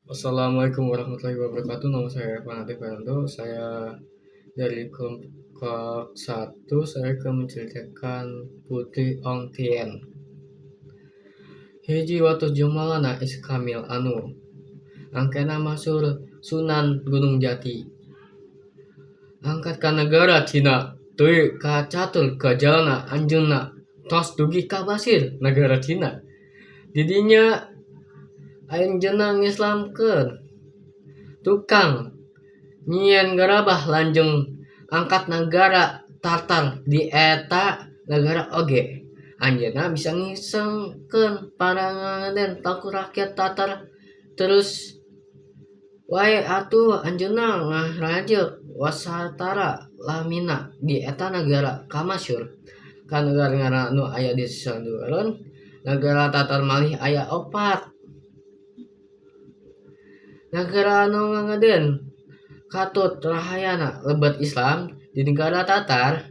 Assalamualaikum warahmatullahi wabarakatuh. Nama saya Evan Ade Ferando. Saya dari kelompok 1. Saya akan menceritakan Putri Ong Tien. Hiji waktu jumalana Iskamil anu angkena masur Sunan Gunung Jati. Angkat ka negara Cina teuing kacatur ka jalana anjeunna tos dugi ka Basir nagara Cina. Di dinya anjeunna ngislamkeun tukang nyieun garabah lajeng angkat nagara Tatar di eta nagara oge. Anjeunna bisa ngisengkeun parangeden ku rakyat Tatar terus wae atuh anjeunna ngarajek wasatara lamina di eta nagara kamasyur. Ka nagara-nagara nu aya di saluhureun nagara Tatar malih aya opat. Nagara anu ngangeden katut rahayana lebet Islam di nagara Tatar.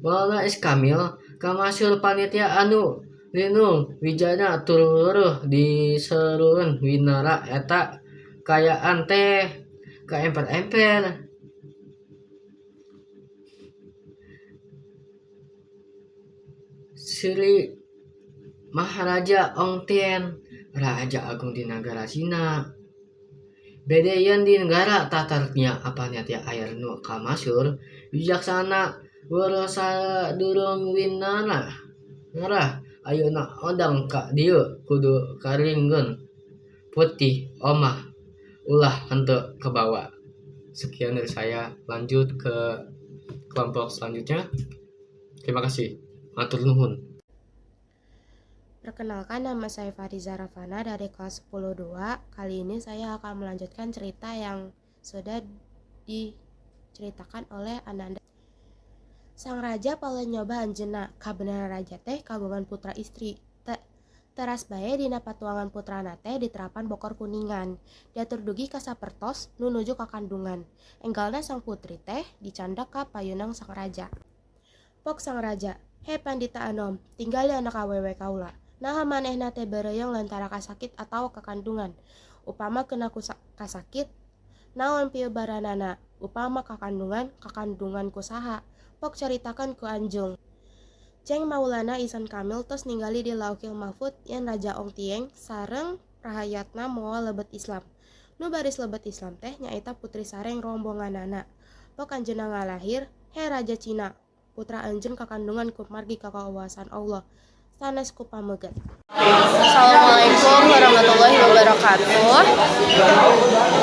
Maulana Iskamil kamasyur panitia anu linung wijayana tur weureuh diserueun winara eta kaayaan teh kaemper-emper. Sri Maharaja Ong Tien Raja Agung di nagara Cina. Bede yen di nagara Tatar nya panitia aya nu kamasyur wijaksana weureuh sadurung winara ayeuna ondang ka dieu kudu karingkeun putih omah ulah henteu kabawa. Sekian dari saya, lanjut ke kelompok selanjutnya. Terima kasih. Matur nuhun. Perkenalkan, nama saya Fariza Rafana dari kelas 10.2. Kali ini saya akan melanjutkan cerita yang sudah diceritakan oleh Ananda. Sang raja paling nyoba anjeunna, kabeneran raja teh kagungan putra istri. Teras bae dina patuangan putrana teh diterapan bokor kuningan. Diatur dugi ka sapertos nu nuju ka kandungan. Enggalna sang putri teh dicandak ka payunang sang raja. Pok sang raja, "He pandita anom, tinggali anak awewe kaula. Naha manehna teh beureuyeung lantara kasakit atawa kakandungan. Upama kena ku kasakit, naon piubaranana? Upama kakandungan, kakandungan ku saha? Pok caritakan ku anjung." Ceng Maulana Ihsan Kamil tos ningali di Lauhil Mahfud yen Raja Ong Tieng sareng rahayatna moal lebet Islam. Nu baris lebet Islam teh nyaeta putri sareng rombonganana. Pok anjeunna ngalahir, "He Raja Cina, putra anjeun kakandungan kumargi kakawasaan Allah. Sanes ku pameget." Assalamualaikum warahmatullahi wabarakatuh.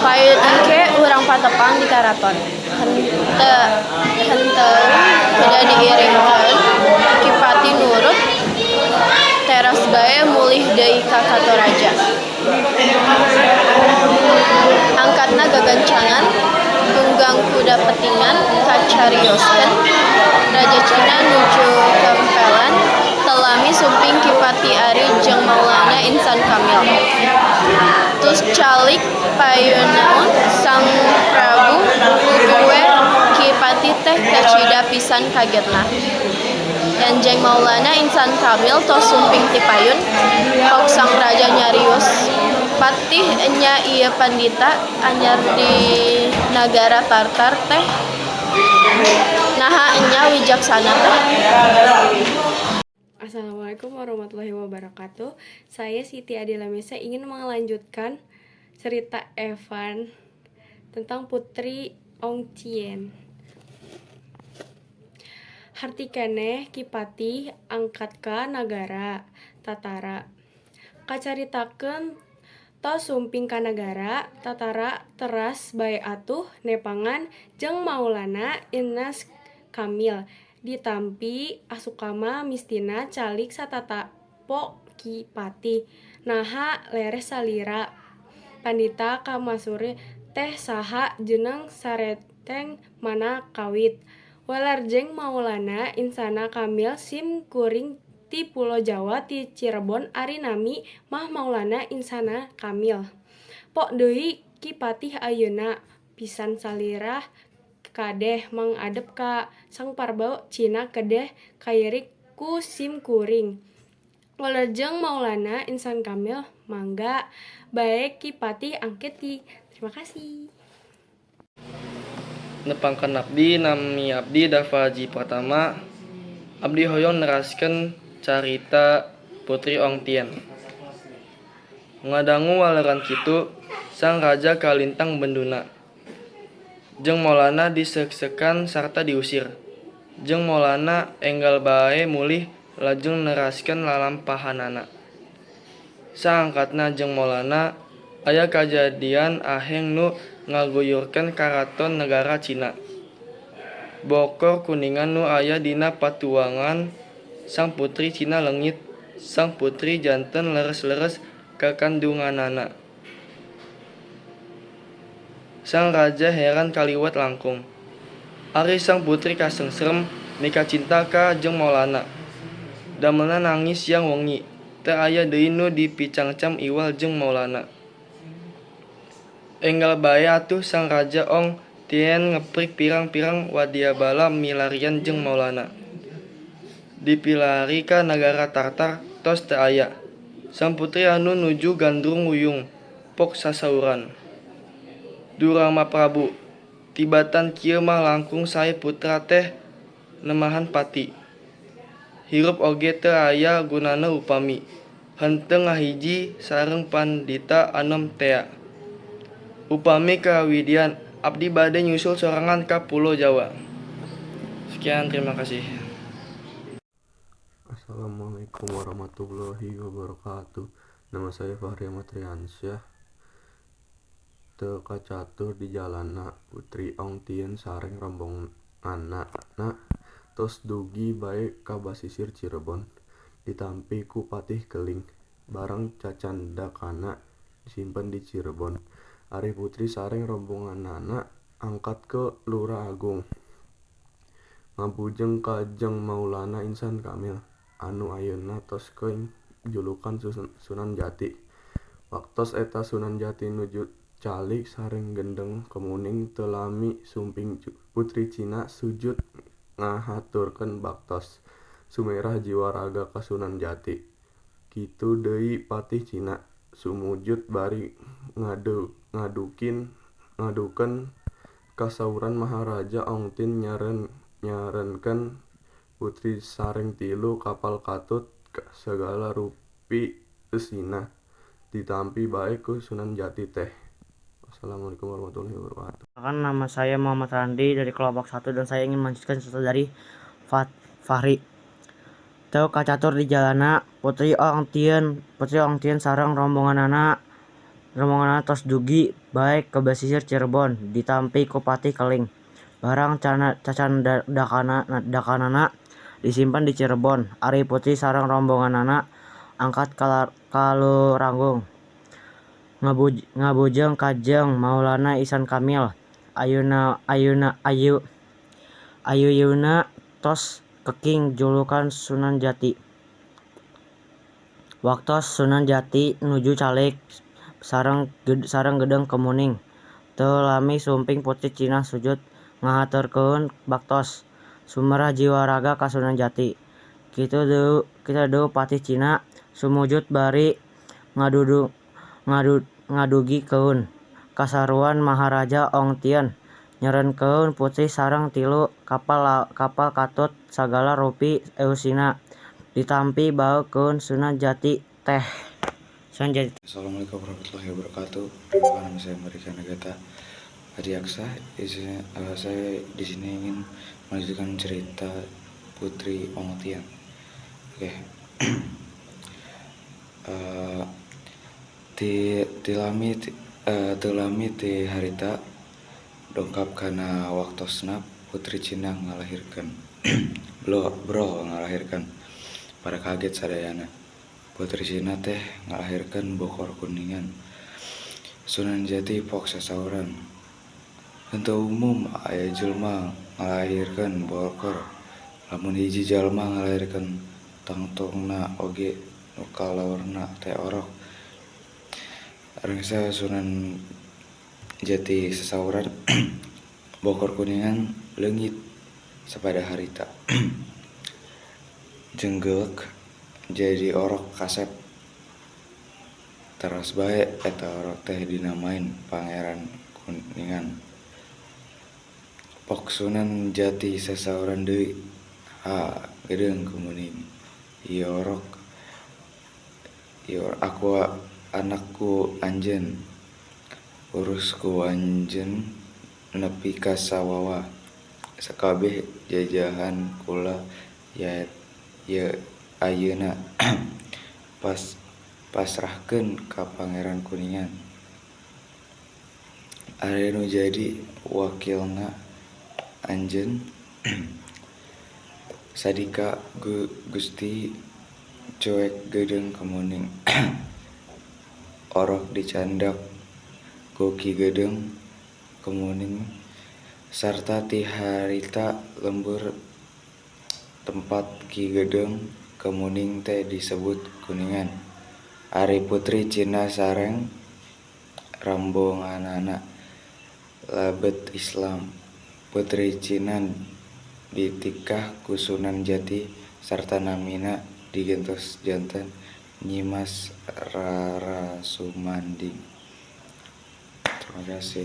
Payun engke urang patepang di karaton. Henteu henteung kuda diiringkeun Ki Patih nurut teras bae mulih deui ka Katoraja. Angkatna gagancangan tunggang kuda petingan kacarioskeun Raja Cina nuju kempelan teu lami sumping Ki Patih Ari jeung Maulana Insan Kamil. Tos calik payuneun Sang Prabu puguh Ki Patih teh kacida pisan kagetna. Enjeng Maulana Insan Kamil tos sumping ti payun, pok sang raja nyarios, "Patih enya ieu pandita anyar di nagara Tartar teh naha enya wijaksana teh?" Assalamualaikum warahmatullahi wabarakatuh. Saya Siti Adila Mesa ingin melanjutkan cerita Evan tentang Putri Ong Cien. Harti keneh Ki Patih angkat ka nagara Tatara. Kacaritakeun tos sumping ka nagara Tatara teras bae atuh nepangan jeung Maulana Inas Kamil. Ditampi asukama mistina calik satatapo Ki Patih. Naha leres salira pandita kamasyur teh saha jeneng sareteng mana kawit. Waler jeng Maulana Insana Kamil sim kuring ti Pulo Jawa ti Cirebon ari nami mah Maulana Insana Kamil. Pok deui Ki Patih ayeuna pisan salira kadeh mangadep ka Sang Parbu Cina kedeh kairik ku sim kuring. Waler jeung Maulana Insan Kamil mangga bae Ki Patih Angketi. Terima kasih. Nepangkeun abdi, nami abdi Dava Aji Pratama. Abdi hoyong neraskeun carita Putri Ong Tien. Ngadangu waleran kitu, sang raja kalintang benduna. Jeung Maulana diseuksekan sarta diusir. Jeung Maulana enggal bae mulih lajeng neraskeun lalampahanana. Saangkatna jeung Maulana aya kajadian aheng nu ngaguyurkeun karaton nagara Cina. Bokor kuningan nu aya dina patuangan sang putri Cina leungit, sang putri janten leres-leres kakandunganana. Sang raja heran kaliwat langkung. Ari sang putri kasengsem mikacinta ka jeung Maulana. Damelna nangis siang wengi, teu aya deui nu dipicangcam iwal jeung Maulana. Enggal bae atuh sang raja Ong Tien ngeprik pirang-pirang wadyabala milarian jeung Maulana. Dipilari ka nagara Tartar tos teu aya. Sang putri anu nuju gandrung wuyung pok sasauran. Duh Rama Prabu, tibatan kieu mah langkung sae putra teh nemahan pati. Hirup oge teu aya gunana upami henteu ngahiji sareng pandita anom tea. Upami kawidian abdi bade nyusul sorangan ka pulo Jawa. Sekian, terima kasih. Assalamualaikum warahmatullahi wabarakatuh. Nama saya Fahri Ahmad Riansyah. Teu kacatur di jalanna, Putri Ong Tien sareng rombonganna tos dugi bae ka basisir Cirebon. Ditampi ku Patih Keling. Barang cacandakana disimpen di Cirebon. Ari putri sareng rombonganana angkat ke Luragung. Ngabujeng ka jeung Maulana Insan Kamil anu ayeuna tos keing julukan Sunan Jati. Waktos eta Sunan Jati nuju calik sareng gendeng kemuning teu lami sumping putri Cina sujud ngahaturkeun baktos. Sumerah jiwa raga ka Sunan Jati. Kitu deui Patih Cina sumujud bari ngadukeun kasauran Maharaja Ong Tien nyarenkeun putri sareng 3 kapal katut sagala rupi eusina ditampi bae ku Sunan Jati teh. Wassalamualaikum warahmatullahi wabarakatuh. Perkenalkan, nama saya Muhammad Randi dari kelompok 1 dan saya ingin melanjutkan cerita dari Fahri. Teu kacatur di jalanna, Putri Ong Tien sareng rombonganana tos dugi bae ka basisir Cirebon ditampi ku Patih Keling. Barang cacandakanana disimpen di Cirebon. Ari putri sareng rombonganana angkat ka Luranggung. Ngabujeng ka jeung Maulana Ihsan Kamil ayuyeuna tos keking julukan Sunan Jati. Waktos Sunan Jati nuju calik sareng gendeng kemuning, teu lami sumping putri Cina sujud ngahaturkeun baktos. Sumerah jiwa raga ka Sunan Jati. Kitu deui Patih Cina sumujud bari ngadugikeun kasaruan Maharaja Ong Tien nyerenkeun putri sareng 3 kapal katut sagala rupi eusina ditampi bae keun Sunan Jati teh. Assalamualaikum warahmatullahi wabarakatuh. Perkenalkan, nama saya Marika Nagata Adiaksa. Saya di sini ingin melanjutkan cerita Putri Ong Tien. Oke. Ti lami ti harita dongkap kana waktosna Putri Cina ngalahirkeun brol ngalahirkeun pada kaget sadayana. Putri Cina teh ngalahirkeun bokor kuningan. Sunan Jati pok sasauran. Henteu umum aya jelema ngalahirkeun bokor. Lamun hiji jalma ngalahirkeun tangtongna oge nu kalawarna teh orok. Rengsa Sunan Jati sasauran bokor kuningan leungit sapada harita. Jenggelek Jadi orok kasep. Teras bae eta orok teh dinamai Pangeran Kuningan. Pok Sunan Jati sasauran deui, "Ha, Geudeung Kemuning, ieu orok aku anak ku anjeun. Urus ku anjeun nepi ka sawawa. Sakabeh jajahan kula ayeuna pasrahkeun ka Pangeran Kuningan. Ari nu jadi wakilna anjeun." "Sadika Gusti," cuek Geudeung Kemuning. Orok dicandak ku Ki Geudeung Kemuning sarta ti harita lembur tempat Ki Geudeung Kemuning teh disebut Kuningan. Ari putri Cina sareng rombonganana lebet Islam. Putri Cina ditikah ku Sunan Jati sarta namina digentos janten Nyimas Rarasumanding. Terima kasih.